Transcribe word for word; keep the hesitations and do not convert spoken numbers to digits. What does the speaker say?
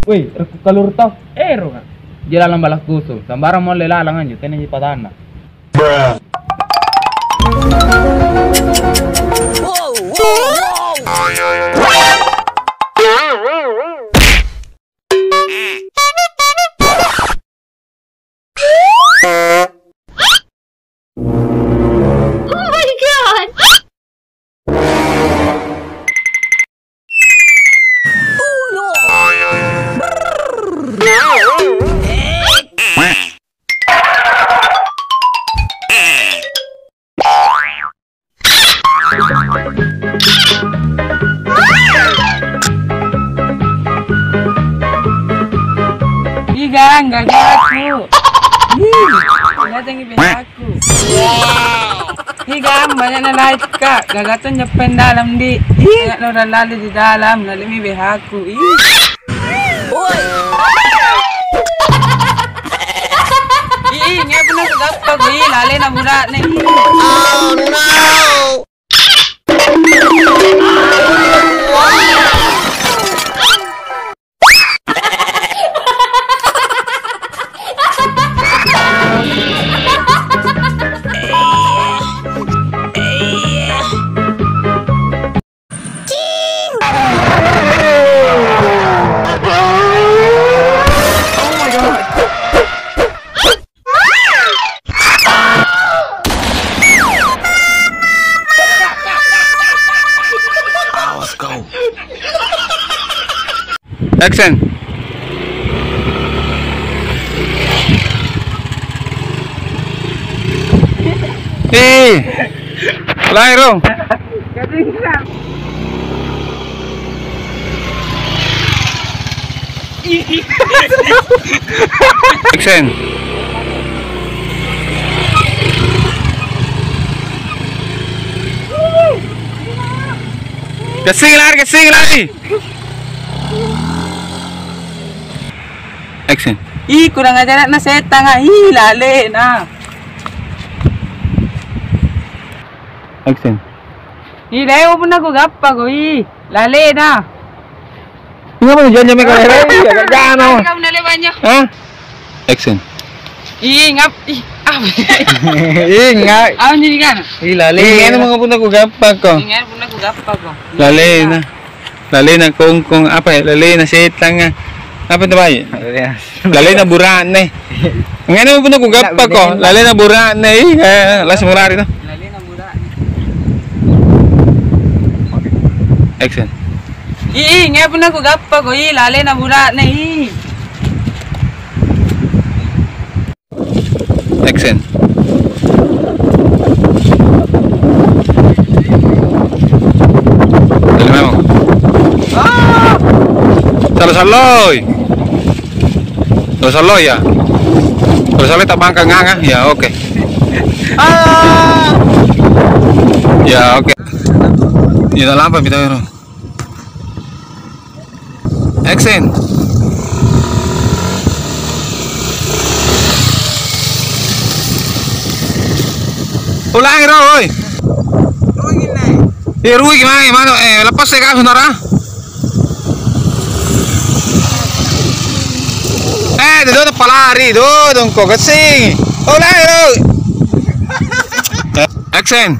Woi, rekku kaluru tau. Ero, Kak. Jalalang balas kusung, sambarang molle lalang anjo, tena ji patanna. Oh my God! Igang, gagaku. Ih, gagangi behaku. Igang, banyak na naik, Kak. Gagaton nyeppen dalam, di. Ih, banyak na orang lalu di dalam, lalimi behaku. Ih. Woi. Ih, ih, ngai punna kugappa ko, ih, lalena bura'ne, ih. Oh, no. Awas kau. Action. Eh, lain dong. Action. Gassing lari, gassing lari. Action. Ih, kurang ajara'na setanga. Ih, lalena. Action. Ih, lewa punna kugappa ko, ih, lalena. Ngapa nu janja meka lere? Iya, gak gana. Kamu nale banyak. Hah? Action. Ih, ngap, ih, apa? Ih, ngai. Apa jadi kan? Ih, lale. Ih, ngene mau punna kugappa ko. Ih, ngene punna kugappa ko. Lalena. Lalena kongkong, apa ya? Lalena setanga. Apa itu, Bay? Lalena. Lalena bura'ne. Ngene mau punna kugappa ko. Lalena bura'ne. Ih, eh, langsung lari to. Lalena bura'ne. Action. Ih, ih, ngai punna kugappa ko, ih, lalena bura'ne, ih. Action. Tuli memang. Ah! Salo-saloi. Salo-saloi ya. Salo-saloi tak bangka nganga. Ya, oke. Ah! Ya, oke. Ya, tak lampa kita. Action. Ulangi, Ro, oi. Rugi, Nai. Eh, rugi, mange, mano, eh, lepas saya kasih, Nara. Eh, dodong palari, dodong ko, gassing. Ulangi, Ro. Action.